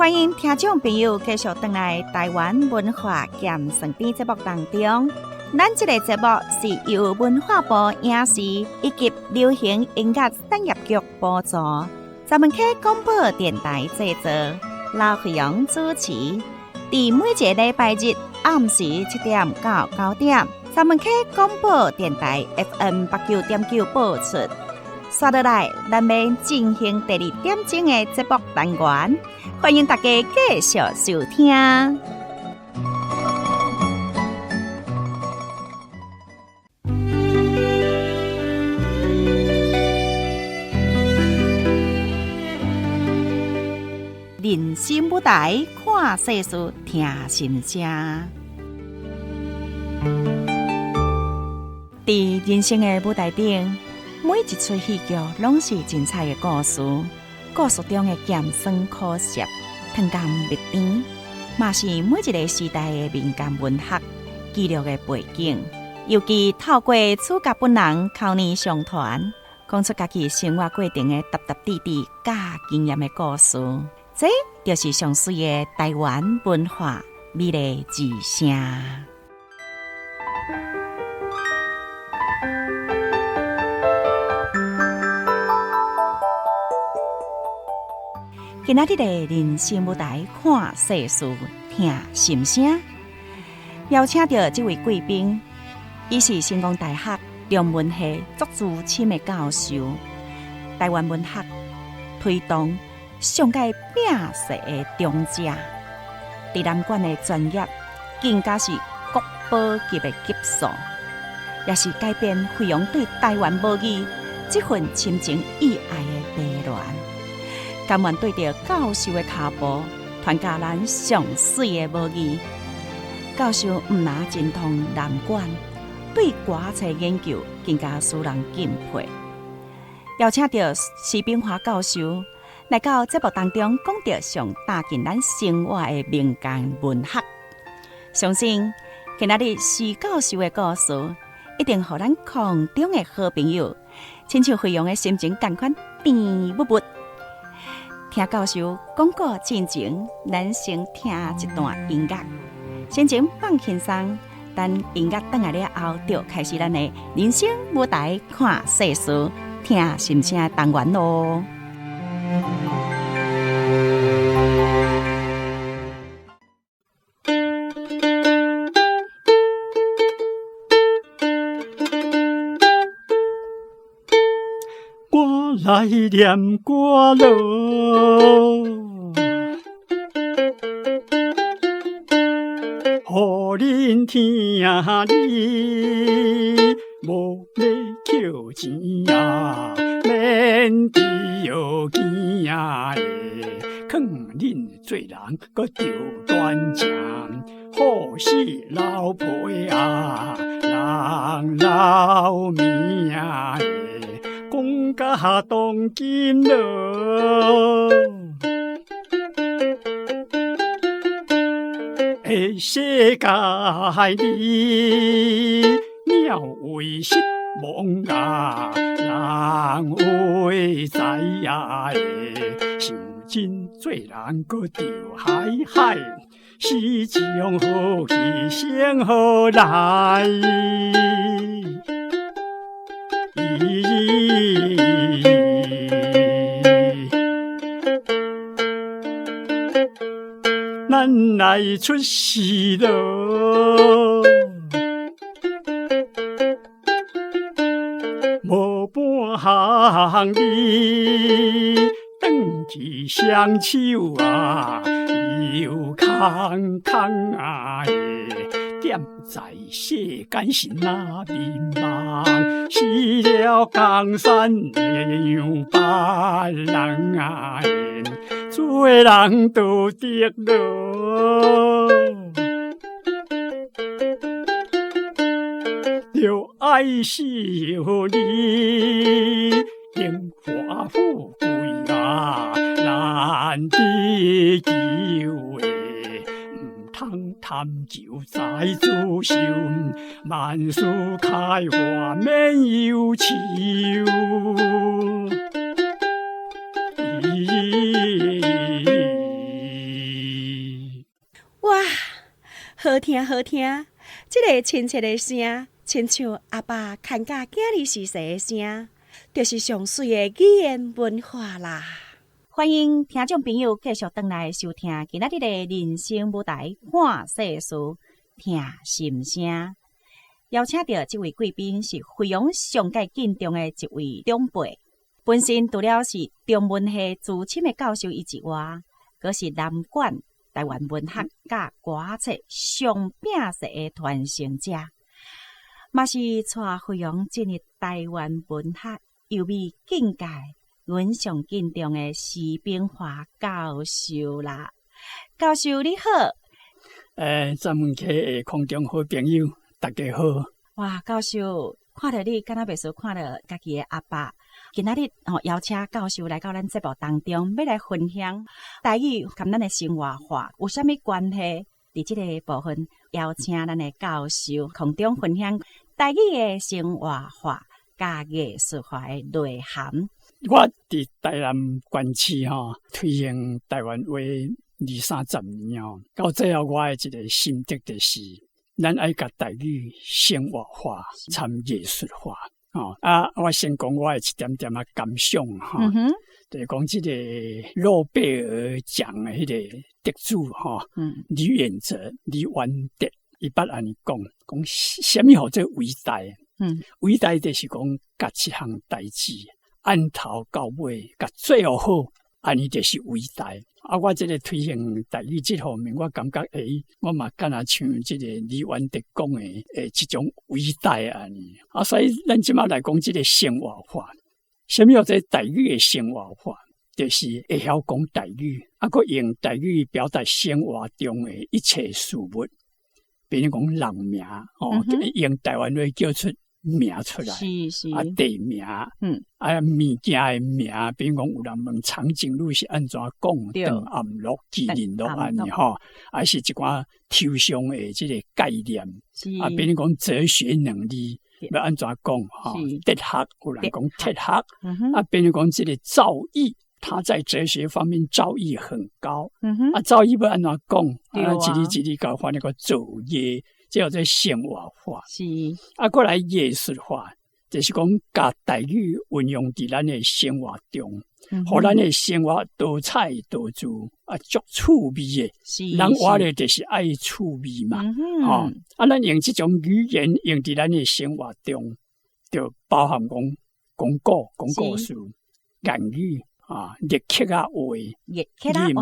歡迎聽眾朋友繼續轉來台灣文化鹹酸甜節目當中。咱這個節目是由文化部影視以及流行音樂產業局補助，三文溪廣播電臺製作，劉惠陽主持。佇每一個禮拜日暗時7點到9點，三文溪廣播電臺 FM 89.9播出。煞落來，咱欲進行第二點鐘的節目單元，歡迎大家繼續收聽。人生舞台，看世事，聽心聲。佇人生的舞台頂，每一齣戲劇攏是精彩的故事，故事中的鹹酸苦澀、糖甘蜜甜，嘛是每一個時代的民間文學記錄的背景。尤其透過主角本人口耳相傳，講出家己生活過程的沓沓滴滴佮經驗的故事。這就是上媠的台灣文化美麗之聲。今仔日的人生舞台，看世事，聽心聲，邀請著這位貴賓，伊是成功大學中文系足資深的教授，台灣文學推動上蓋拼勢的長者，佇南管的專業更加是國寶級的級數，也是改變惠陽對台灣母語這份深情意愛的悲戀。甘願對著教授的跤步，傳教咱上媠的母語。教授毋但精通南管，對歌冊研究更加使人敬佩。邀請著徐秉華教授來到節目當中，講著上貼近咱生活的民間文學。相信今仔日徐教授的故事，一定予咱空中的好朋友，親像惠陽的心情仝款甜蜜蜜。聽教授講古進前，咱先聽一段音樂，心情放輕鬆。等音樂轉來了後，就開始咱的人生舞台，看世事，聽心聲的單元囉。我來念歌囉，予恁聽哩，無欲抾錢啊，免得予驚的，囥恁做人閣著端正，好死老婆啊，人老命的，講甲當今囉。的世界裡，鳥為食亡啊，人為財啊，想真做人閣著海海，是種好去生好來。咱來出世囉，無半項字，轉去雙手啊，又空空啊，踮在世間是若迷茫，死了江山讓別人啊，做人道德囉，著愛惜你，榮華富貴啊，難得求的，毋通貪求財自受，萬事開花免憂愁。好聽好聽，這个親切的聲，親像阿爸牽教囝兒時勢的聲，就是上媠的語言文化啦。歡迎聽眾朋友繼續轉來收聽今仔日的人生舞台看世事，聽心聲。邀請著這位貴賓是非常上界敬重的一位長輩，本身除了是中文系資深的教授以之外，閣是南管台灣文學佮歌冊上餅勢的傳承者，嘛是帶惠陽進入台灣文學優美境界，阮上敬重的徐炳華教授啦。教授你好。咱們的空中好朋友，大家好。哇，教授，看著你，敢若袂輸看著家己的阿爸。今仔日吼邀請教授來到咱節目當中，欲來分享台語佮咱的生活化有啥物關係？佇這个部分，邀請咱的教授空中分享台語的生活化佮藝術化的內涵。我佇台南縣市吼推行台灣話二三十年吼，到最後我的一个心得就是，咱愛共台語生活化、參藝術化。吼啊！我先講我的一點點仔感想吼，就是講這个諾貝爾獎的彼个得主吼，李遠哲、李遠哲，伊捌按呢講，講啥物號做偉大？偉大就是講共一項代誌按頭到尾共做予好，按呢就是偉大。啊，我這个推行台語這方面，我感覺我嘛敢若像這个李遠哲講的這種偉大按呢。啊，所以咱這馬來講這个生活化，啥物叫做台語的生活化？就是會曉講台語，啊，閣用台語表達生活中的一切事物，比如講人名，哦，用台灣話叫出名出來，啊，地名，啊，物件的名，比如講有人問長頸鹿是按怎講，長頷鹿、麒麟鹿按呢吼，還是一寡抽象的這个概念，啊，比如講哲學能力欲按怎講，吼，哲學有人講哲學，啊，比如講這个造詣，他在哲學方面造詣很高，啊，造詣欲按怎講，啊，一字一字共翻譯個造詣。這叫做生活化，啊，過來藝術化，就是講共台語運用佇咱的生活中，予咱的生活多彩多姿，啊，足趣味的。人活咧就是愛趣味嘛，吼，啊，咱用這種語言用佇咱的生活中，就包含講講古、講故事、諺語啊、日客仔話、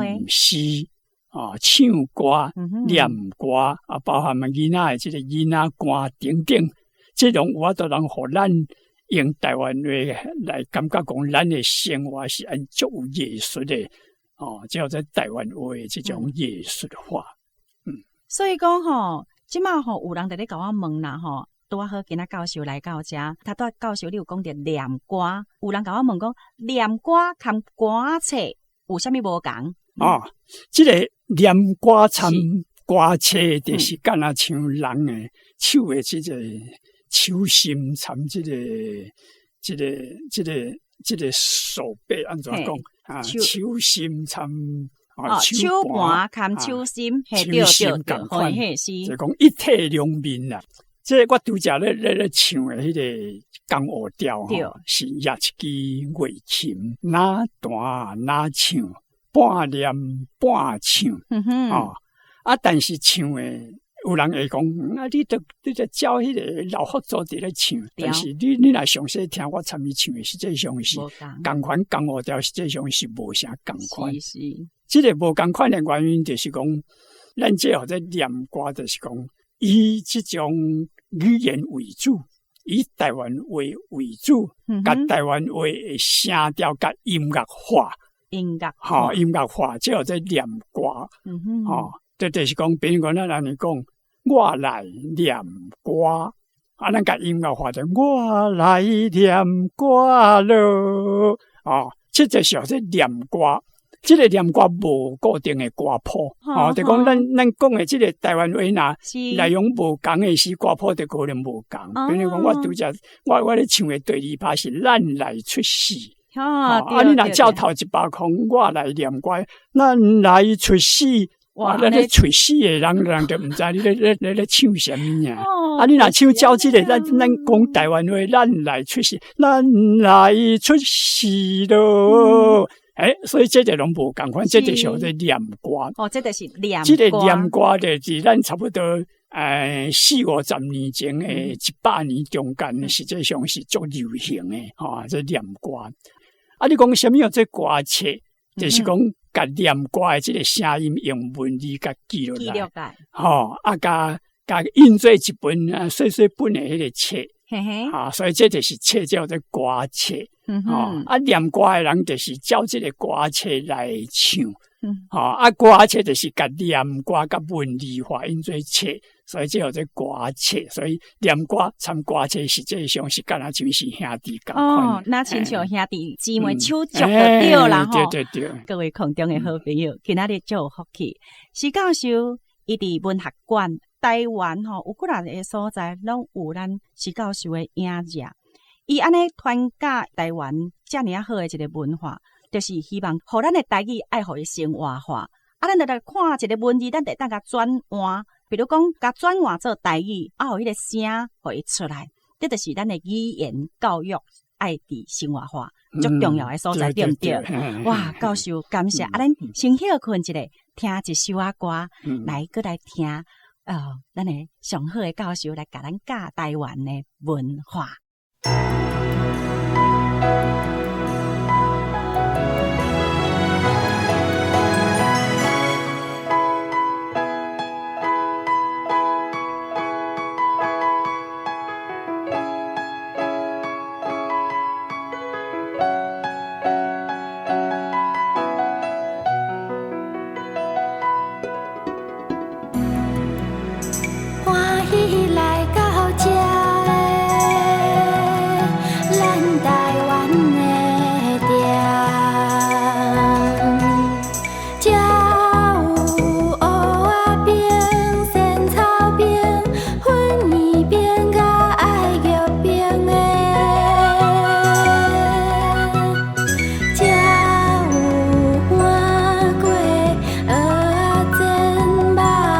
吟詩。啊，唱歌、念歌啊，包含囡仔的這个囡仔歌等等，這種有法度通予咱用台灣話來感覺講，咱的生活是按足有藝術的，哦，這叫做台灣話的這種藝術化。所以講吼，這馬吼有人佇咧共我問啦吼，拄仔好今仔教授來到遮，頭拄教授你有講著念歌，有人共我問講念歌佮歌冊有啥物無仝？哦，這个念歌參歌冊，就是敢若像人的手的這个手心參這个、這个、這个、這个手臂按怎講啊？手心參啊，手盤含手心，手心仝款，就講一體兩面啦。這个我拄才咧唱的彼个江湖調吼，是攑一支月琴，若彈若唱。半念半唱，哦，啊！但是唱的有人會講，啊，你著照彼个老法祖佇咧唱，但是你若詳細聽我參伊唱的，實際上是仝款江湖調，實際上是無啥仝款。這个無仝款的原因，就是講，咱這號做念歌，就是講以這種語言為主，以台灣話為主，共台灣話的聲調共音樂化。音樂吼，音樂化，這叫做念歌，吼，這就是講，比如講，咱按呢講，我來念歌，啊，咱共音樂化就我來念歌囉，哦，這就是叫做念歌。這个念歌無固定的歌譜，哦，就講咱講的這个台灣話若內容無仝的時，歌譜就可能無仝。比如講，我拄才我咧唱的第二拍是咱來出世。啊！你若照頭一百空，我來念歌，咱來出世。哇！咱咧喙死的人，人就毋知你咧唱啥物啊！啊，你若唱照這个，咱講台灣話，咱來出世，咱來出世囉。所以這個攏無仝款，這個叫做念歌。哦，這就是念這個念歌就是咱差不多40-50年前的100年中間，實際上是足流行的，吼，這念歌。啊，你講啥物叫做歌冊？就是講共念歌的這個聲音用文字共記落來，吼，啊，共印做一本啊細細本的彼個冊，啊，所以這就是冊叫做歌冊，吼，啊，念歌的人就是照這個歌冊來唱，吼，啊，歌冊就是共念歌共文字化印做冊，所以這叫做歌冊。所以念歌參歌冊實際上是敢若像是兄弟仝款。哦，若親像兄弟姊妹手足就對啦，吼。對對對。各位空中的好朋友，今仔日足有福氣。施教授伊佇文學館，台灣吼有幾若个所在，攏有咱施教授的影子。伊按呢傳教台灣遮爾啊好的一個文化，就是希望予咱的台語愛予伊生活化。啊，咱就來看一個文字，咱就會當共轉換。比如講，共轉換做台語，啊，予彼個聲予伊出來，這就是咱的語言教育愛佇生活化足重要的所在，對毋對？哇，教授感謝，啊，咱先歇睏一下，聽一首仔歌，來閣來聽，咱的上好的教授來共咱教台灣的文化。歡喜來到這個咱台灣的店，這有芋仔冰、仙草冰、粉圓冰佮愛玉冰的，這有碗粿、蚵仔煎、肉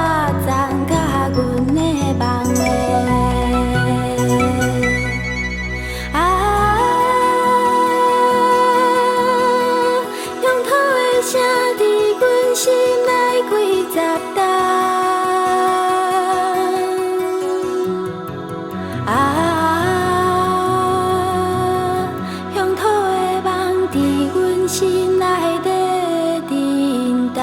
粽佮阮的夢的。啊，鄉土的聲佇阮心內幾十冬。啊，鄉土的夢佇阮心內咧震動。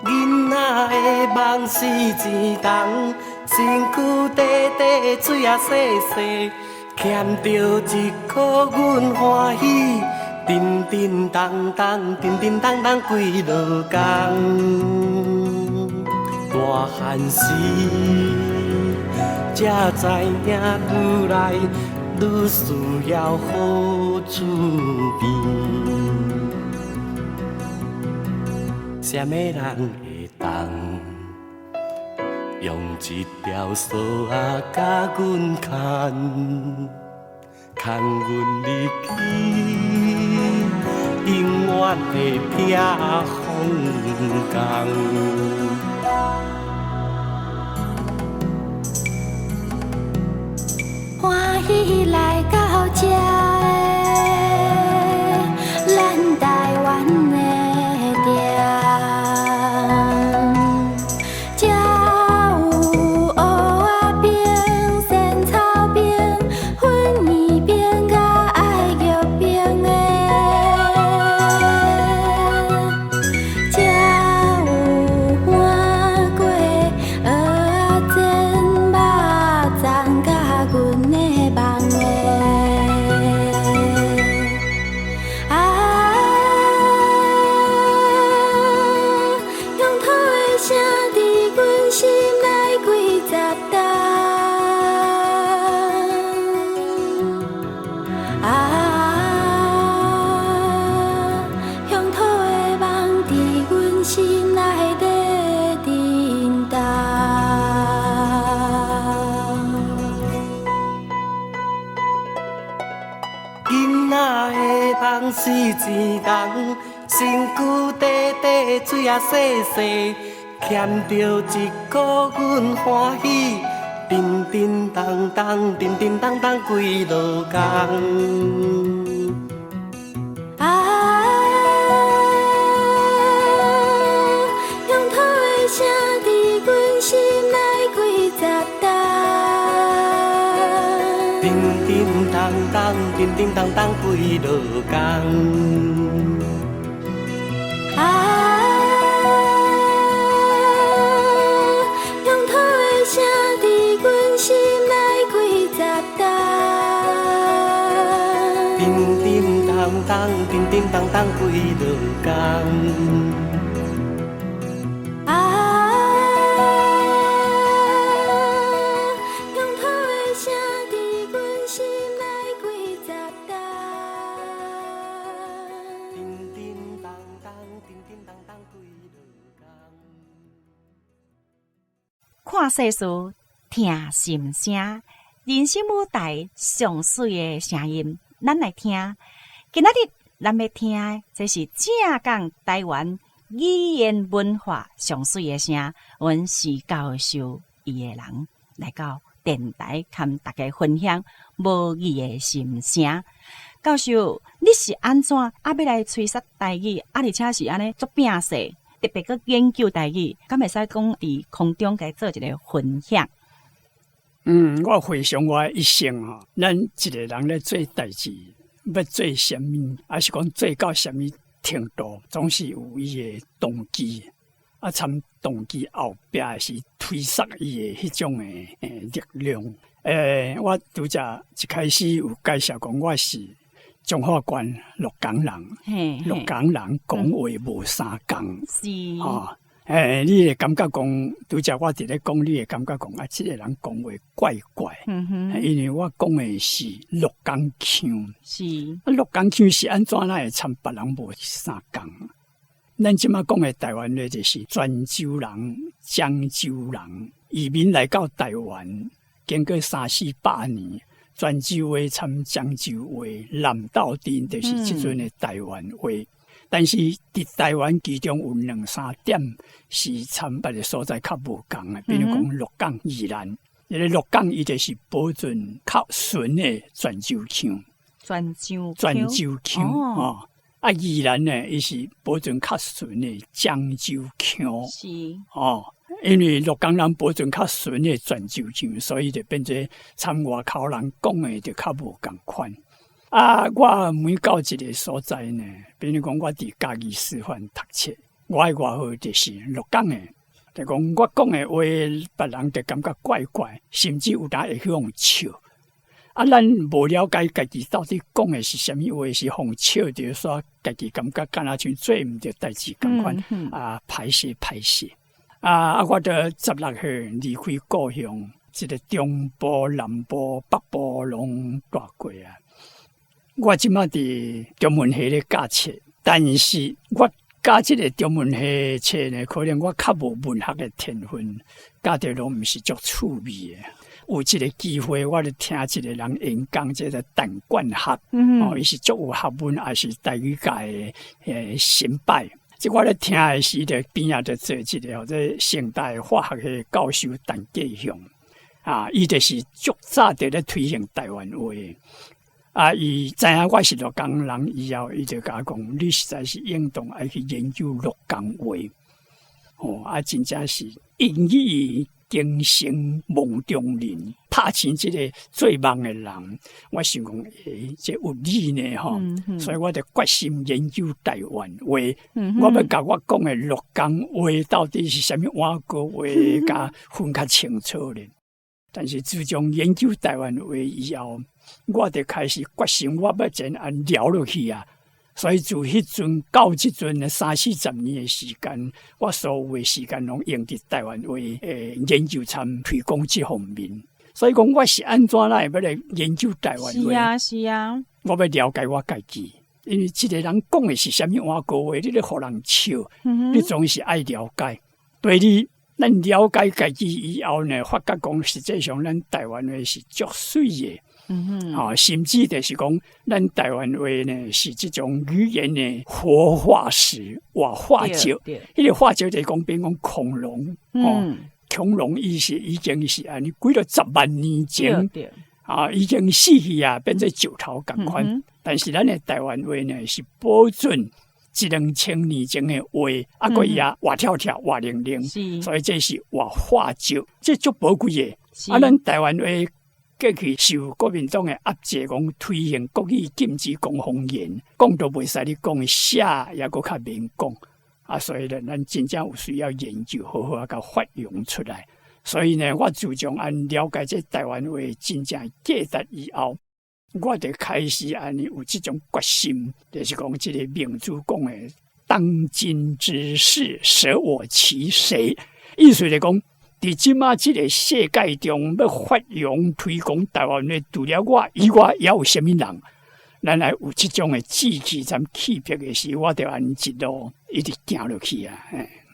囡仔的夢是錢筒，身軀短短，喙仔細細，欠著一箍阮歡喜，叮叮當當，叮叮當當幾落工。大漢時，才知影愈來愈需要好厝邊。啥物人會當用一條索仔共阮牽，牽阮入去永遠的避風港。歡喜來到這個咱台灣的店，這有芋仔冰、仙草冰、粉圓冰佮愛玉冰的，這有碗粿、蚵仔煎、肉粽佮阮的夢的。夢是錢重，身軀短短水仔細細，欠著一箍阮歡喜，叮叮當當，叮叮當當規落工。啊，鄉土的聲佇阮心內幾十冬。叮叮當當，叮叮當當規落工。啊，鄉土的聲佇阮心內幾十冬。叮叮當當，叮叮當當規落工。啊，鄉土的聲佇阮心內幾十冬。叮叮當當，叮叮當當規落工。看世事，聽心聲，人生舞台上媠的聲音，咱來聽。今仔日咱欲聽的，這是正港台灣語言文化上媠的聲。阮施教授伊的人來到電台，佮大家分享母語的心聲。教授，你是按怎啊欲來吹殺台語，啊而且是按呢足拼勢，特別閣研究台語，敢會使講佇空中共做一个分享？我回想我的一生吼，咱一个人咧做代誌，欲做啥物，抑是講做到啥物程度，總是有伊的動機。啊，參動機後壁是推捒伊的彼種的力量。我拄才一開始有介紹講，我是彰化縣鹿港人，鹿港人講話無相仝。吼，你會感覺講，拄才我佇咧講，你會感覺講啊，這个人講話怪怪。因為我講的是鹿港腔。啊，鹿港腔是按怎哪會參別人無相仝？咱這馬講的台灣話就是泉州人、漳州人移民來到台灣，經過三四百年，泉州話參漳州話南鬥陣，就是這陣的台灣話。但是佇台灣其中有兩三點是參別个所在較無仝的，比如講鹿港、宜蘭，這个鹿港伊就是保存較純的泉州腔。泉州泉州腔哦。啊，宜蘭呢，伊是保存較純的漳州腔。哦，因為鹿港人保存較純的泉州腔，所以就變做參外口人講的就較無仝款。啊，我每到一个所在呢，比如講我佇嘉義師範讀冊，我的外號就是鹿港的，就講我講的話，別人就感覺怪怪，甚至有當會去予笑。啊，咱無了解家己到底講的是啥物話，是予笑著，煞家己感覺敢若像做毋著代誌仝款，啊，歹勢歹勢。啊，我著16歲離開故鄉，這个中部、南部、北部攏蹛過啊。我這馬佇中文系咧教冊，但是我教這个中文系冊呢，可能我較無文學的天分，教著攏毋是足趣味的。有一个機會，我咧聽一个人演講，這个陳冠學，哦，伊是足有學問，也是台語界的先輩。這我咧聽的時，就邊仔就坐一个這成大化學系教授陳繼雄，啊，伊就是足早就咧推行台灣話。啊，伊知影我是鹿港人以後，伊就共我講：你實在是應當愛去研究鹿港話。哦，啊，真正是英語精神夢中人，拍醒這个做夢的人。我想講，這有理呢，吼，所以我就決心研究台灣話。我欲共我講的鹿港話到底是啥物碗糕話，共分較清楚咧。但是自從研究台灣話以後，我就開始決心，我欲將按聊落去啊。所以自彼陣到這陣的三四十年的時間，我所有的時間攏用佇台灣話研究參推廣這方面。所以講，我是按怎來欲來研究台灣話？是啊，是啊。我欲了解我家己，因為這个人講的是啥物碗糕話，你咧予人笑，你總是愛了解。對你，咱了解家己以後呢，發覺講實際上咱台灣話是足媠的。啊，甚至就是講，咱台灣話呢是這種語言的活化石、活化石。彼個化石就是講，比如講恐龍，哦，恐龍伊是已經是按呢幾落十萬年前，啊，已經死去啊，變做石頭仝款。但是咱的台灣話呢是保存一兩千年前的話，啊，閣伊也活跳跳、活靈靈，所以這是活化石，這足寶貴的。啊，咱台灣話過去受國民黨的壓制，講推行國語禁止講方言，講都袂使你講，寫也閣較免講。啊，所以呢，咱真正有需要研究，好好啊，共發揚出來。所以呢，我自從按了解這台灣話真正價值以後，我就開始按呢有這種決心，就是講這个孟子講的“當今之事，舍我其誰”，意思就講，佇這馬這个世界中，欲發揚推廣台灣話，除了我以外，猶有啥物人？咱來有這種的志氣、佮氣魄的時，我就按呢一路一直行落去啊！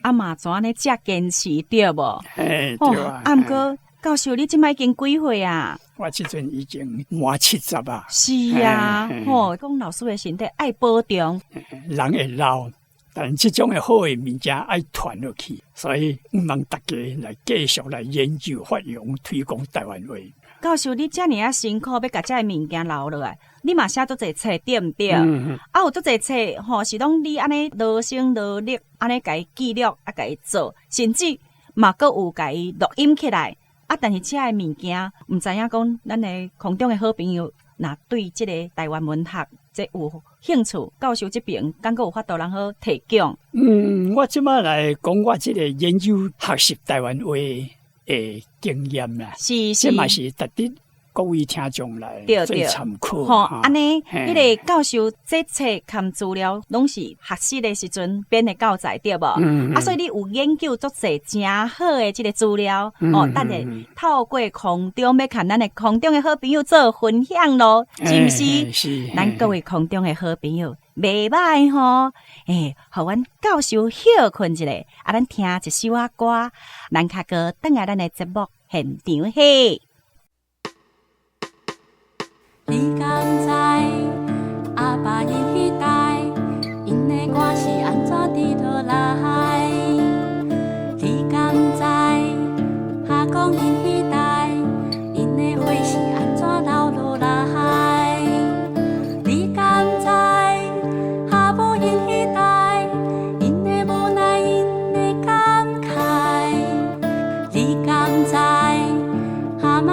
啊嘛，怎按呢遮堅持對無？嘿，對啊。啊，毋過教授，你這擺已經幾歲啊？我這陣已經滿70啊。是啊，吼，講老師的身體愛保重。人會老，但這種的好的物件愛傳落去，所以希望大家來繼續來研究、發揚、推廣台灣話。教授，你遮爾仔辛苦，欲共這个物件留落來，你嘛寫足濟冊對毋對？啊，有足濟冊吼，是攏你按呢勞心勞力，按呢共伊記錄，啊，共伊做，甚至嘛閣有共伊錄音起來。啊，但是這个物件，毋知影講咱的空中的好朋友，若對這个台灣文學這有興趣，教授這邊敢閣有法度通好提供？嗯，我這擺來講我這个研究學習台灣話的經驗啦，這嘛是值得各位聽眾來做參考。吼，按呢，彼个教授這冊含資料攏是學習的時陣編的教材對無？啊，所以你有研究足濟誠好的這个資料，哦，等下透過空中欲共咱的空中的好朋友做分享囉，是毋是？是。咱各位空中的好朋友，袂䆀吼，欸，予阮教授歇睏一下，啊，咱聽一首仔歌，咱較閣轉來咱的節目現場嘿。你敢知阿爸𪜶彼代，𪜶的歌是按怎佇佗來？你敢知阿公𪜶彼代，𪜶的火是按怎留落來？你敢知阿母𪜶彼代，𪜶的無奈，𪜶的感慨？你敢知阿媽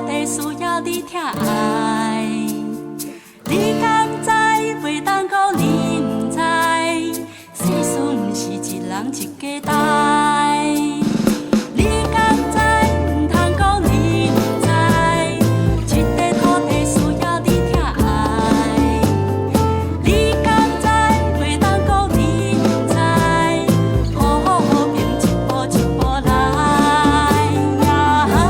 地需要你疼愛。你敢知？袂當講你毋知，世事毋是一人一家代。你敢知？毋通講你毋知，這塊土地需要你疼愛。你敢知？袂當講你毋知，和平一步一步來。啊啊啊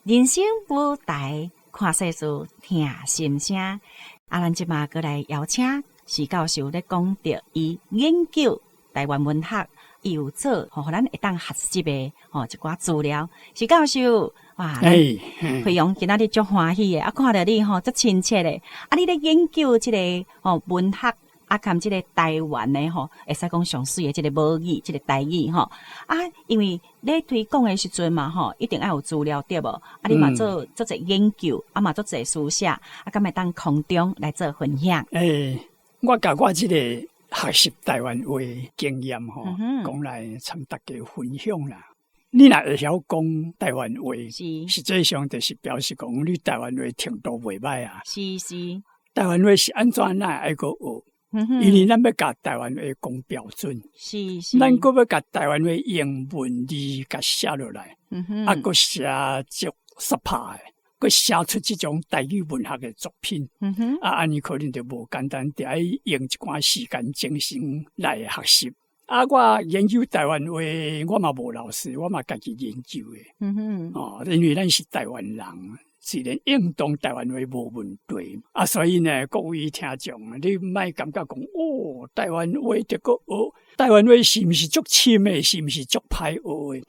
人生舞台，看世事，聽心聲。啊，咱這馬閣來邀請徐教授咧講著伊研究台灣文學，伊有做，予咱會當學習的吼一寡資料。徐教授，哇，惠陽今仔日足歡喜的，啊，看著你吼足親切的，啊，你咧研究這個吼文學。啊，含這個台灣的吼，會使講上媠的這個母語，這個台語吼。啊，因為咧推廣的時陣嘛吼，一定愛有資料對無？啊，你嘛做足濟研究，啊嘛足濟書寫，啊，敢會當空中來做分享？欸，我共我這個學習台灣話經驗吼，講來參大家分享啦。你若會曉講台灣話，實際上就是表示講你台灣話程度袂䆀啊。是是。台灣話是按怎咱愛閣學？因為咱欲共台灣話講標準，是是，咱閣欲共台灣話英文字共寫落來，啊，閣寫足澀拍的，閣寫出這種台語文學的作品，啊，按呢可能就無簡單，得愛用一寡時間精神來學習。啊，我研究台灣話，我嘛無老師，我嘛家己研究的。哦，因為咱是台灣人。自然應當台灣話無問題啊，所以呢，各位聽眾，你莫感覺講哦，台灣話著閣學，台灣話是毋是足深的，是毋是足歹學的？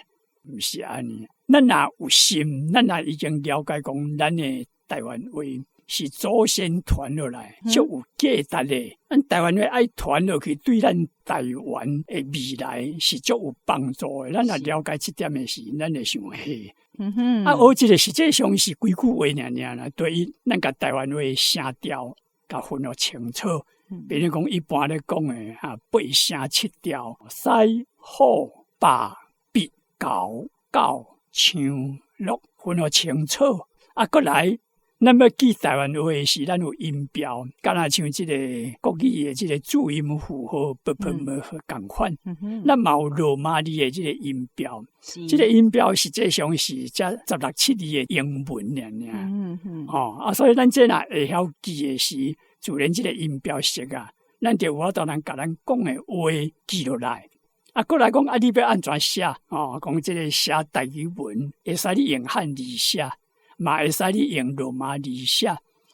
毋是按呢。咱若有心，咱若已經了解講，咱的台灣話是祖先傳落來，足有價值的。咱台灣話愛傳落去，對咱台灣的未來是足有幫助的。咱若了解這點的時，咱會想嘿。啊，學這個實際上是幾句話爾爾啦。對於咱共台灣話聲調，共分予清楚。比如講，一般咧講的哈，八聲七調，西、虎、霸、筆、猴、狗、唱、鹿，分予清楚。啊，閣來。咱欲記台灣話時，咱有音標，敢若像這個國語的這個注音符號 ㄅㄆㄇ仝款。咱嘛有羅馬字的這個音標，這個音標實際上是這16七字的英文爾爾。吼啊，所以咱這若會曉記的時，自然這個音標熟啊，咱就有法度通共咱講的話記落來。啊，閣來講啊，你欲按怎寫？哦，講這個寫台語文，會使你用漢字寫。嘛會使你用羅馬字寫，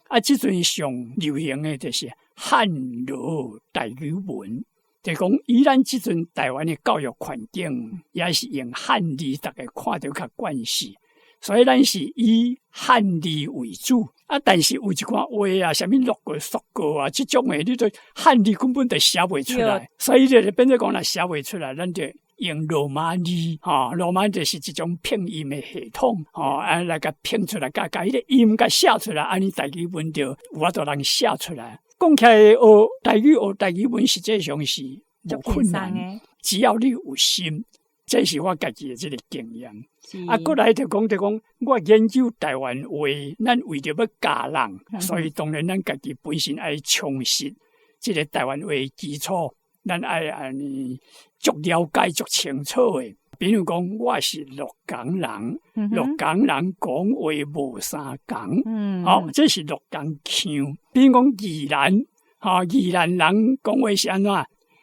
啊，這陣上流行的就是漢羅台語文，就講以咱這陣台灣的教育環境，也是用漢字，逐家看著較慣勢，所以咱是以漢字為主。啊，但是有一寡話啊，啥物鹿過、縮過啊，這種的，你都漢字根本就寫袂出來，所以就變做講若寫袂出來，咱就用羅馬字，吼，羅馬字是一種拼音的系統，吼，啊來共拼出來，共共彼個音共寫出來，按呢台語文就有法度通寫出來。講起來學台語學台語文，實際上是無困難，只要你有心，這是我家己的這個經驗。啊，閣來就講就講，我研究台灣話，咱為著欲教人，所以當然咱家己本身愛充實這個台灣話基礎。咱愛按呢足了解、足清楚的。比如講，我是鹿港人，鹿港人講話無相仝，哦，這是鹿港腔。比如講宜蘭，吼，宜蘭人講話是按怎？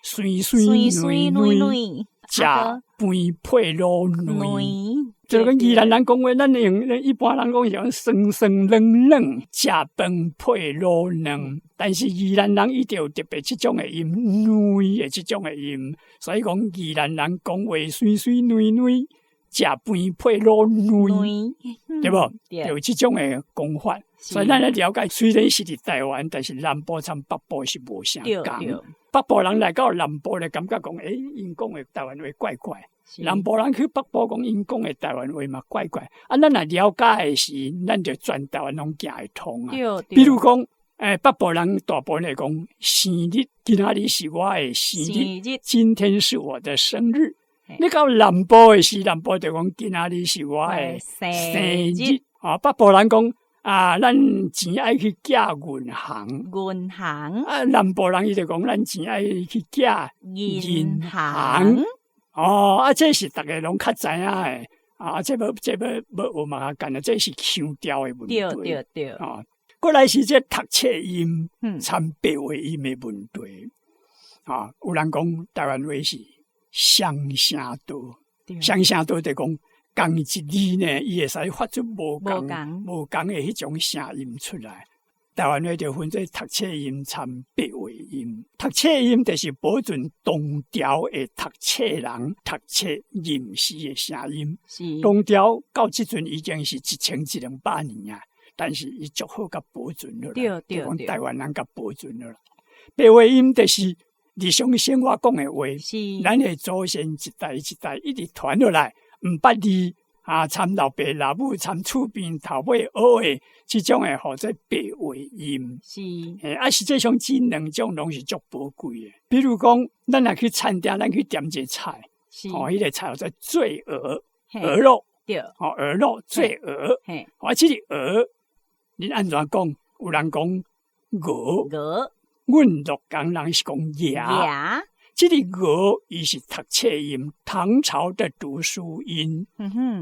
酸酸軟軟，食飯配滷卵。就講宜蘭人講話，咱用一般人講像酸酸軟軟，食飯配滷卵。但是宜蘭人伊就有特別這種的音，軟的這種的音，所以講宜蘭人講話酸酸軟軟。食飯配滷卵，對無？有這種的講法，所以咱來了解，雖然是佇台灣，但是南部參北部是無相仝。北部人來到南部咧，感覺講，欸，𪜶講的台灣話怪怪。南部人去北部講，𪜶講的台灣話嘛怪怪。啊，咱若了解的時，咱就全台灣攏行會通啊。比如講，北部人大部分會講生日，今仔日是我的生日，今天是我的生日。你到南部的時，南部就講今仔日是我的生日。啊，北部人講啊，咱錢愛去寄銀行。銀行。啊，南部人伊就講咱錢愛去寄銀行。哦，啊，這是逐家攏較知影的。啊，這欲學嘛較簡單，這是腔調的問題。對對對。啊，過來是這讀冊音參白話音的問題。啊，有人講台灣話是雙聲道，雙聲道就講仝一字呢，伊會使發出無仝無仝的彼種聲音出來。台灣話就分做讀冊音參白話音。讀冊音就是保存唐朝的讀冊人讀冊吟詩的聲音。唐朝到這陣已經是1100年啊，但是伊足好共保存落來，就講台灣人共保存落來。白話音就是日常生活講的話，咱的祖先一代一代一直傳落來，毋捌字啊，參老爸老母參厝邊頭尾學的這種的，號做白話音。啊，實際上這兩種攏是足寶貴的。比如講，咱若去餐廳，咱去點一個菜，哦，彼個菜號做醉鵝，鵝肉，哦，鵝肉醉鵝，啊，這個鵝，恁按怎講？有人講鵝，阮鹿港人是講鵝，這個鵝伊是讀冊音，唐朝的讀書音，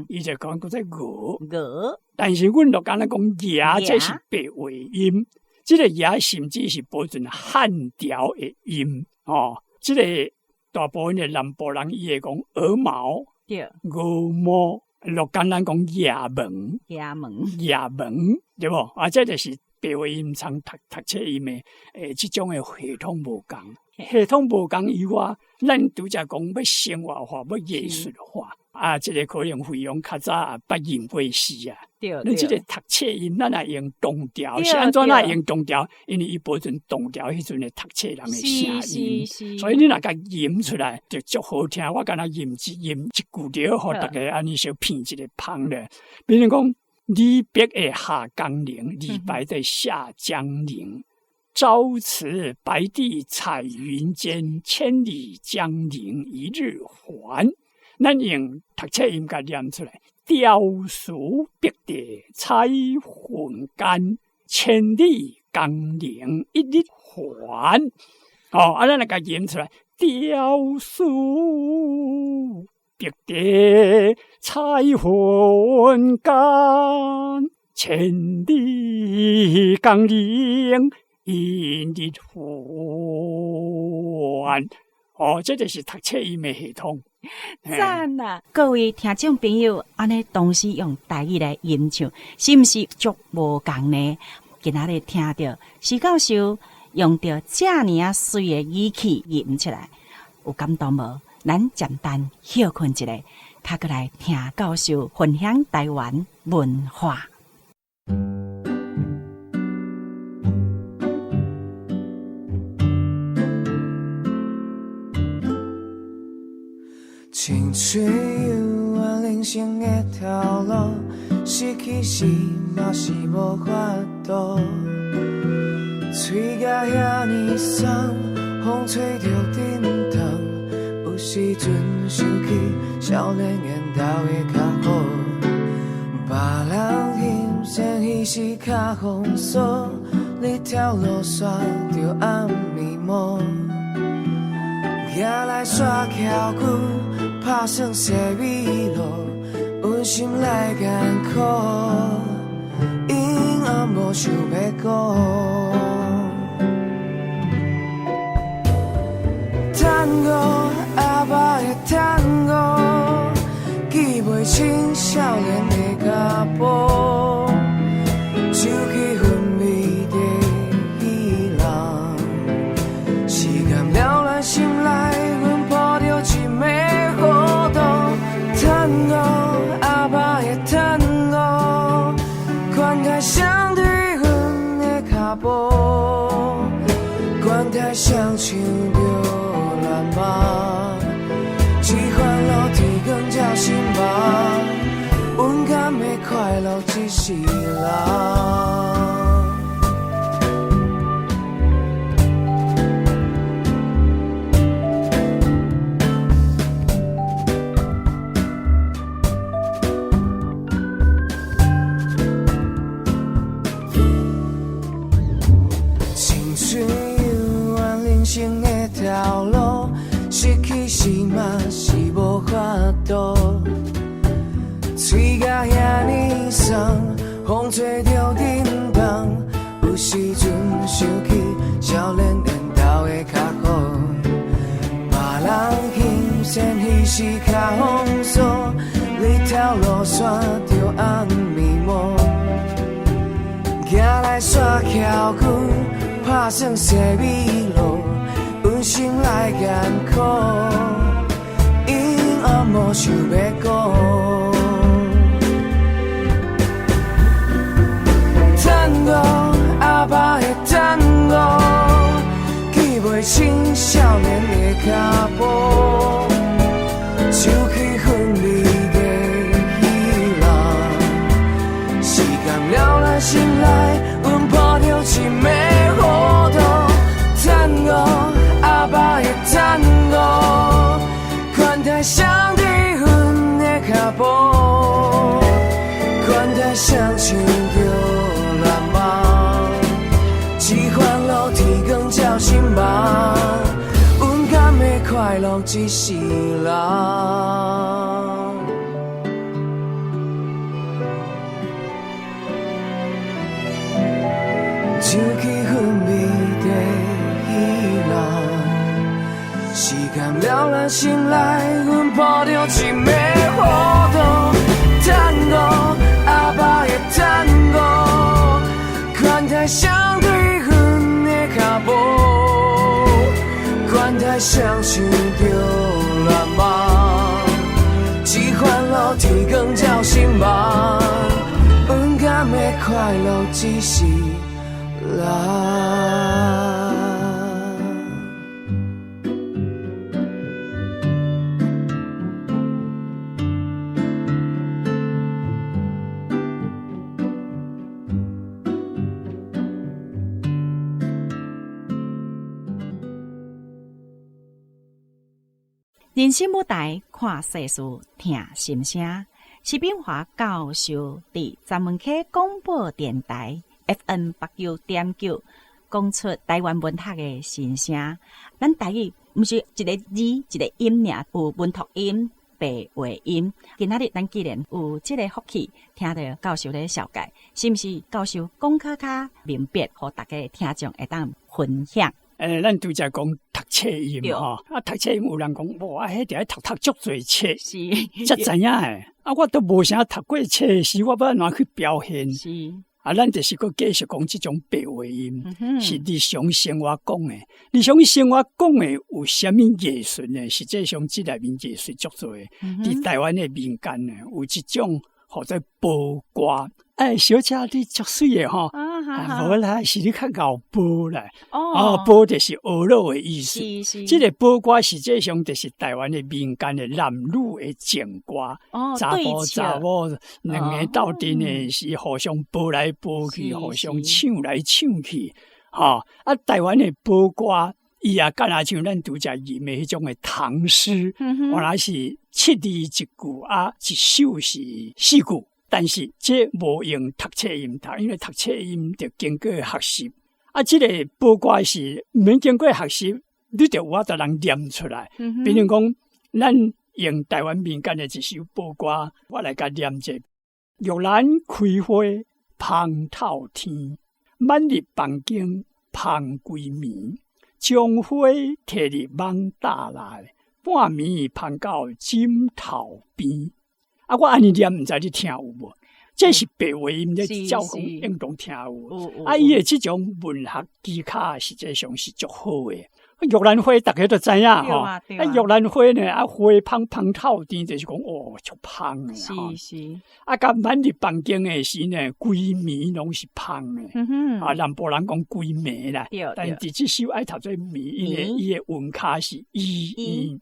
伊就講叫做鵝。鵝，但是阮鹿港人講鵝，這是白話音，這個鵝甚至是保存漢朝的音，哦，這個大部分的南部人伊會講鵝毛，鵝毛，鹿港人講鵝毛，鵝毛，鵝毛，對無？啊，這就是白話音參讀冊音的，這種的系統無仝，系統無仝以外，咱拄則講欲生活化，欲藝術化，啊，這個可能費用較早也捌吟過詩啊。咱這個讀冊音，咱若用唐朝，是按怎咱會用唐朝？因為伊保存唐朝彼陣的讀冊人的聲音，所以你若共吟出來就足好聽。我敢若吟一句著，予逐家按呢小品一个芳咧。比如講李白的《下江陵》，李白的《下江陵》，朝辭白帝彩雲間，千里江陵一日還。咱用讀冊音共念出來，朝辭白帝彩雲間，千里江陵一日還。哦，啊，咱來共吟出來，朝辭白帝彩雲間，千里江陵一日還。哦，這就是讀冊音的系統。讚啊！各位聽眾朋友，按呢同時用台語來吟唱，是毋是足無仝呢？今仔日聽著施教授用著遮爾仔媠的語氣吟出來，有感動無？咱暫等歇睏一下，較閣來聽教授分享台灣文化。青春犹原人生的头路，失去时嘛是無法度。喙咬遐爾酸，風吹著振動。有時陣想起少年緣投會較好。別人欣賞彼時較風騷，日頭落山著暗暝暝。行來煞翘久，拍算洗米路，阮心內艱苦，永远無想欲顧。探戈，阿爸的探戈，记袂清少年的脚步，手机昏迷的彼人，时间扰乱心内，阮抱著一暝糊涂。探戈，快樂一世人。青春犹原人生的头路，失去时嘛是無法度。喙甲遐爾酸，風吹著叮當，有時陣想起少年緣投的較好。別人欣羨彼時較風騷，日頭落山著暗暝暝。行來煞翘久，拍算西米露，阮心內艱苦，永遠無想欲顧。探戈，阿爸的探戈，记袂清少年的脚步，手起粉美的彼人，时间了咱心内，阮抱著一暝糊涂。探戈，阿爸的探戈，款待谁伫阮的脚步，款待谁唱著难忘，只烦恼天光照心梦，阮敢會快樂一世人。手起粉美的彼人，时间了咱心內，阮抱著一暝糊塗。探戈，阿爸的探戈，款待誰對阮的腳步，款待誰唱著難忘，只煩惱天光照心夢，阮敢會快樂一世人。人生舞台，看世事，聽心聲。施秉華教授佇三文溪廣播電臺 FM 89.9講出台灣文學的心聲。咱台語毋是一個字一個音爾，有文讀音、白話音。今仔日咱既然有這个福氣，聽著教授咧紹介，是毋是教授講較較明白，予大家聽眾會當分享？咱拄才講讀冊音吼，啊讀冊音有人講，哇，啊彼著愛讀讀足濟冊，才知影的。啊，我都無啥讀過冊時，我欲按怎去表現？是。啊，咱就是閣繼續講這種白話音，是日常生活講的。日常生活講的有啥物藝術呢？實際上，這內面藝術足濟。佇台灣的民間呢，有一種號做褒歌。欸，小姐你足媠的吼，啊，無啦，是你較𠢕褒啦。哦，褒就是婀娜的意思。這个褒歌實際上就是台灣的民間的男女的情歌。哦，查埔查某兩个鬥陣的是互相褒來褒去，互相搶來搶去。吼，啊，台灣的褒歌，伊也敢若像咱拄才吟的彼種的唐詩，原來是七字一句啊，一首是四句。但是這無用讀冊音讀，因為讀冊音著經過學習。啊，這个褒歌是毋免經過學習，你就有法度人念出來。比如講，咱用台灣民間的一首褒歌，我來共念者：玉蘭開花芳透天，滿入房間芳規暝。將花提入網罩內，半暝芳到枕頭邊。啊！我按呢念，毋知你聽有無？這是白話音，咧照講應當聽有。啊，伊的這種文學技巧，實際上是足好的。玉蘭花大家都知影吼。啊，玉蘭花呢，啊，花芳芳透甜，就是講哦，足芳的吼。是是。啊，佮滿入房間的時呢，規暝攏是芳的。啊，南部人講規暝啦。但佇這首愛讀做暝，因為伊的韻跤是伊伊。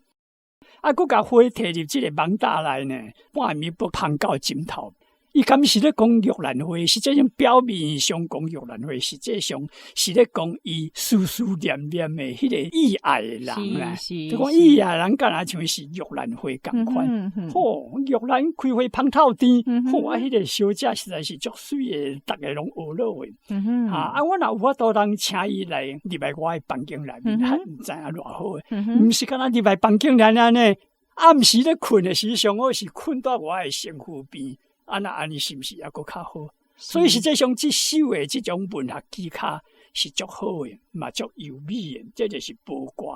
啊，閣共花提入這个網罩內呢，半暝欲芳到枕頭。伊敢是咧講玉蘭花，實際上表面上講玉蘭花，實際上是咧講伊思思念念的彼個意愛的人啦。就講意愛人，敢若像是玉蘭花仝款。吼，玉蘭開花芳透甜，吼啊，彼個小姐實在是足媠的，逐家攏學落的。啊，我若有法度通請伊來入來我的房間內面，還毋知影偌好的。毋是干焦入來房間爾爾呢，暗時咧睏的時，上好是睏佇我的身軀邊。啊，若按呢是毋是猶閣較好？所以實際上，這首的這種文學技巧是足好的，嘛足優美的。這就是褒歌。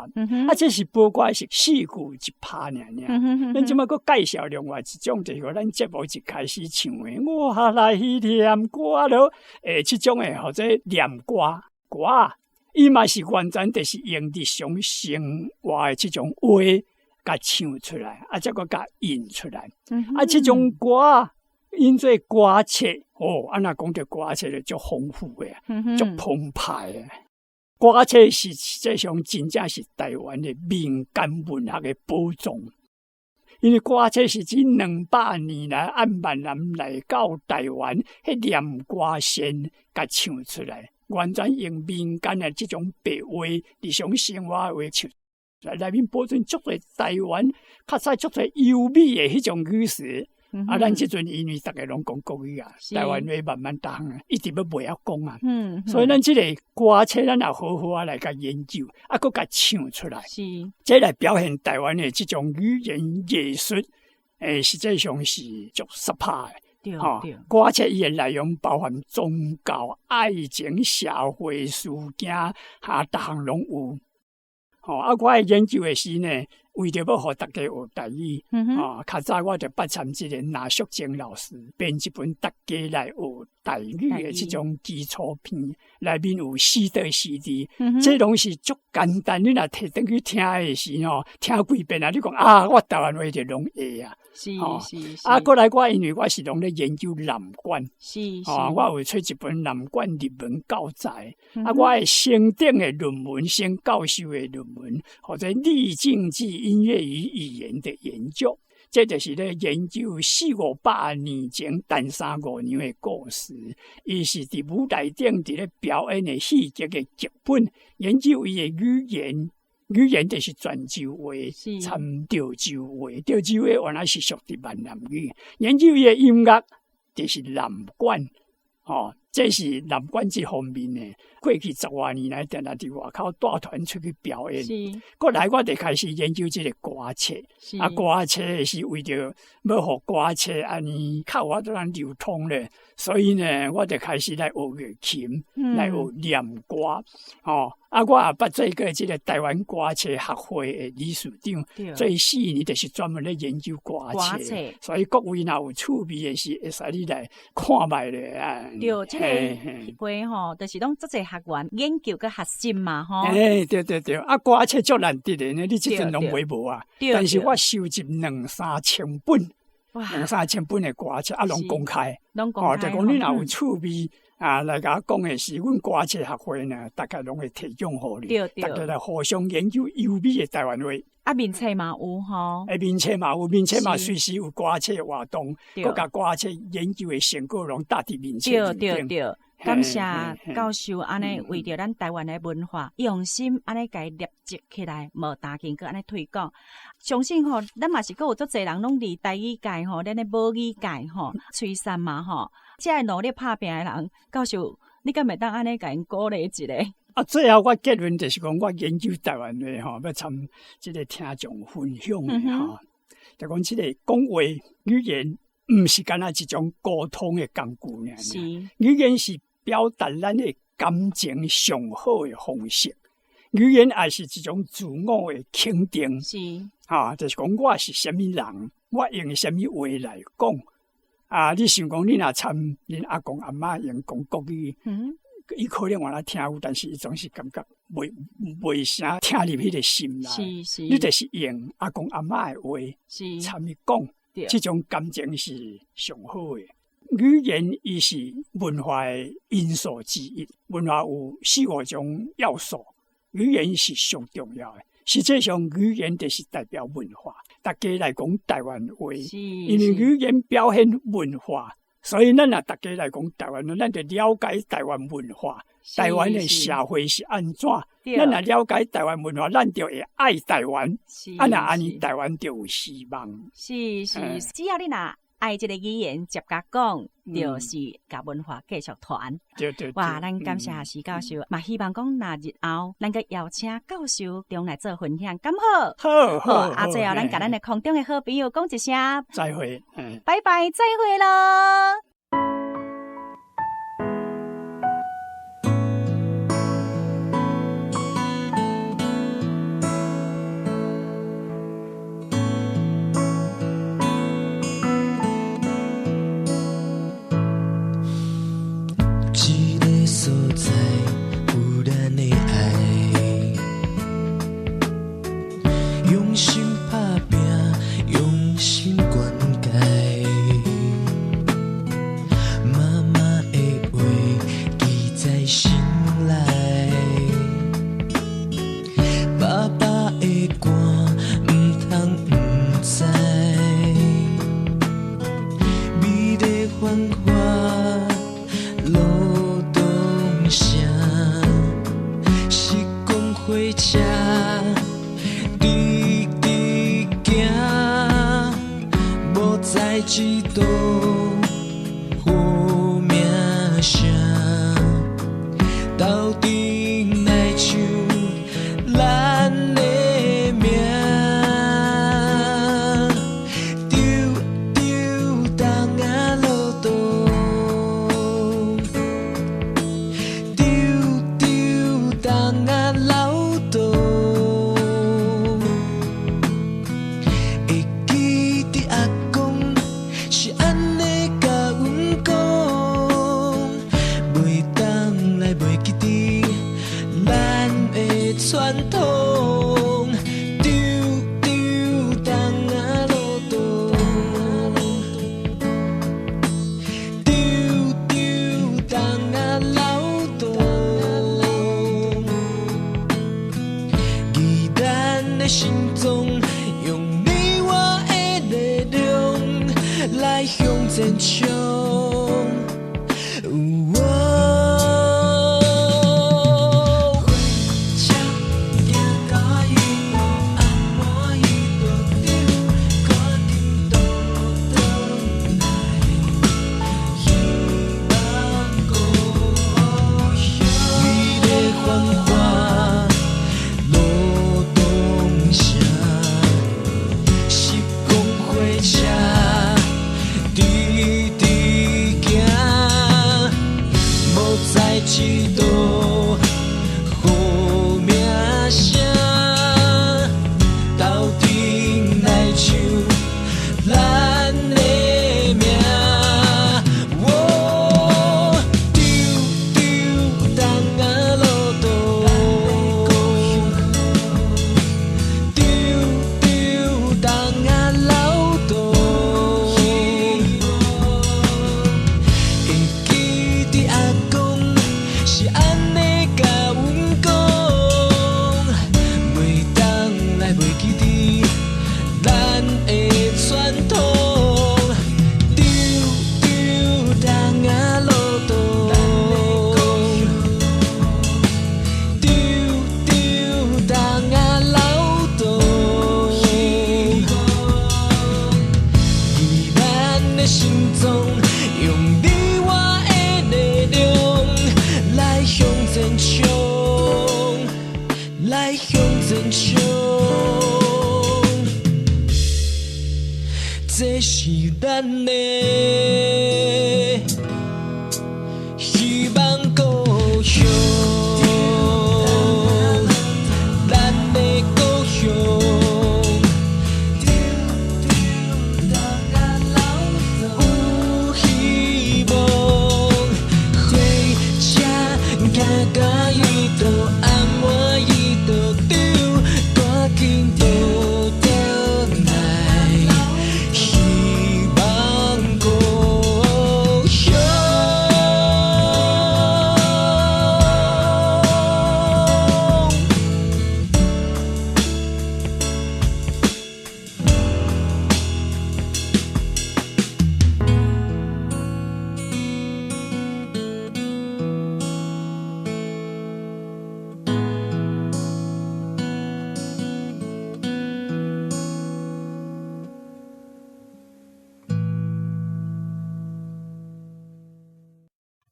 啊，這是褒歌是四句一拍爾爾。咱這擺閣介紹另外一種，就是咱節目一開始唱的，我來念歌囉。這種的號做念歌歌，伊嘛是完全就是用日常生活的這種話，共唱出來，啊，再閣共印出來。啊，這種歌。因做歌冊哦，啊若講著歌冊就足豐富的，足澎湃的。歌冊是實際上真正是台灣的民間文學的寶藏。因為歌冊是這200年來按閩南來到台灣，彼念歌仙共唱出來，完全用民間的這種白話、日常生活的話唱。內面保存足濟台灣較早足濟優美的彼種語詞。啊，咱這陣因為逐家攏講國語啊，台灣話慢慢逐項一直欲袂曉講啊，所以咱這個歌冊咱也好好啊來共研究，啊，閣共唱出來，這來表現台灣的這種語言藝術，實際上是足實拍的。吼，歌冊伊的內容包含宗教、愛情、社會事件，哈，逐項攏有。吼，啊，我的研究的時呢，為著欲予大家學台語，啊，較早我就捌參這個林淑貞老師編一本大家來學台語的這種基礎篇，內面有四段四字，這攏是足簡單。你若提轉去聽的時吼，聽幾遍啊，你講啊，我台灣話就攏會啊。啊，過來我因為我是攏咧研究南管，啊，我有揣一本南管入門教材，啊，我的升等的論文，升教授的論文，號做李靜志音樂與語言的研究，這就是咧研究四五百年前陳三五娘的故事。伊是佇舞台頂佇咧表演的戲劇的劇本，研究伊的語言。語言就是泉州話參潮州話，潮州話原來是屬佇閩南語。研究伊的音樂就是南管，吼，這是南管這方面的。過去十外年來，定定佇外口帶團出去表演。過來我就開始研究這個歌冊，啊，歌冊是為著欲予歌冊按呢較有法度通流通咧，所以呢，我就開始來學月琴，來學念歌，吼。啊，我也捌做過這個台灣歌冊學會的理事長，做4年就是專門咧研究歌冊，所以各位若有趣味的時，會使你來看覓咧啊。對，這個協會吼，就是攏足濟學員研究佮學習嘛，吼。欸，對對對，啊，歌冊足難得的呢，你這陣攏買無啊。但是我收集兩三千本，兩三千本的歌冊，啊，攏公開，哦，就講你若有趣味。啊，來共我講的是，阮歌冊學會呢，大家攏會提供予你，大家來互相研究優美的台灣話。啊，面冊嘛有吼？欸，面冊嘛有，面冊嘛隨時有歌冊活動，閣共歌冊研究的成果攏貼佇面冊對對對，感謝教授按呢為著咱台灣的文化用心按呢共伊立集起來，無單間閣按呢推廣。相信吼，咱嘛是閣有足濟人攏佇台語界吼，咱的母語界吼，吹散嘛吼。這個努力拍拚的人，教授，你敢會當按呢共𪜶鼓勵一下？啊，最後我結論就是講，我研究台灣話吼，欲參這個聽眾分享的吼，就講這個講話語言，毋是干焦一種溝通的工具爾，語言是表達咱的感情上好的方式，語言也是一種自我的肯定。哈，就是講我是啥物人，我用啥物話來講。啊！你想講，你若參恁阿公阿嬤用講國語，伊可能原來聽有，但是伊總是感覺袂袂啥聽入彼個心內。你就是用阿公阿嬤的話參伊講，這種感情是上好的。語言伊是文化的因素之一，文化有四五種要素，語言是上重要的。實際上，語言就是代表文化。大家來講台灣話，因為語言表現文化。所以咱若逐家來講台灣，咱就了解台灣文化，台灣的社會是按怎。咱若了解台灣文化，咱就會愛台灣。啊，若按呢，台灣就有希望。是是，只要你若愛這个語言，接佮講，就是共文化繼續傳。對對。哇，咱感謝徐教授，嘛希望講若日後咱閣邀請教授中來做分享，敢好？好，好。啊，最後咱共咱的空中的好朋友講一聲。再會。拜拜，再會囉。這个所在有咱的愛，用心打拼，用心關懷。媽媽的話記在心內，爸爸的歌毋通毋知。美麗繁華羅東城，時光火車直直行，無知這道好名聲，鬥陣來唱咱的名。丟丟東仔路東，丟丟東仔老道，會記得阿公是按呢共阮講，袂當來袂記得咱的傳統。丟丟東仔路東，丟丟東仔老道，記咱的心臟，用你我的力量來向前衝。哦，火車行到伊都按滿伊就丟，趕緊倒轉來，希望故鄉。美麗繁華羅東城，時光火車直直行，無知這道好名聲，鬥陣來唱咱的名。哦，丟丟東仔路東，丟丟東仔老道，會記得阿公是按呢共阮講，袂當來袂記得咱的傳統。丟丟東仔路東，丟丟東仔老道，記咱的心臟，用你我的力量來向前衝，來向前衝，這是咱的希望故鄉，咱的故鄉。有希望，火車行到伊都按滿伊就丟，趕緊倒轉來，希望故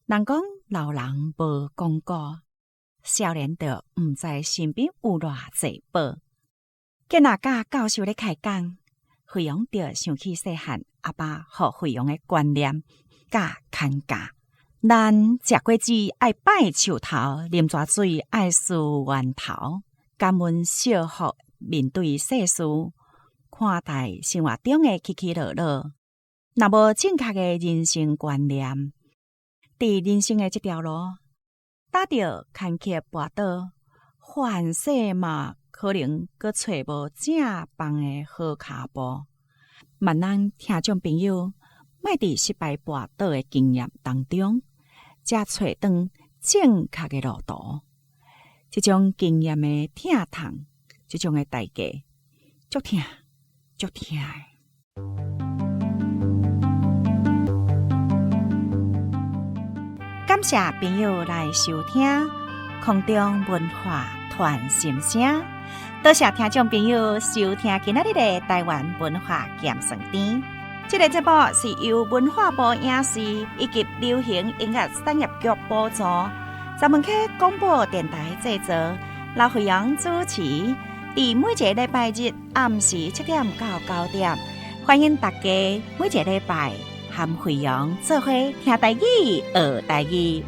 人講老人無講古，少年就毋知身邊有偌濟寶。見阿佮教授咧開講，惠陽就想起細漢阿爸予惠陽的觀念佮牽教。咱食果子愛拜樹頭，啉泉水愛思源頭，感恩惜福面對世事，看待生活中的起起落落。若無正確的人生觀念，佇人生的這條路，踏著坎坷跋倒，凡世嘛可能閣揣無正棒的好跤步。萬咱聽眾朋友，莫佇失敗跋倒的經驗當中，才揣轉正確的路途。這種經驗的疼痛，這種的代價，足疼足疼的。感謝朋友來收聽空中文化傳心聲，多謝聽眾朋友收聽今仔日的台灣文化鹹酸甜。這個節目是由文化部影視以及流行音樂產業局補助，十分溪廣播電臺製作，劉惠陽主持。佇每一個禮拜日暗時7點到9點，歡迎大家每一個禮拜和惠陽做伙聽台語、學台語，予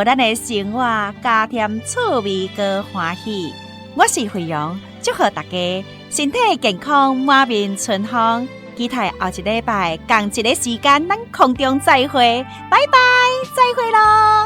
咱的生活加添趣味閣歡喜。我是惠陽，祝賀大家身體健康，滿面春風。期待後一禮拜仝一个時間，咱空中再會，拜拜，再會囉。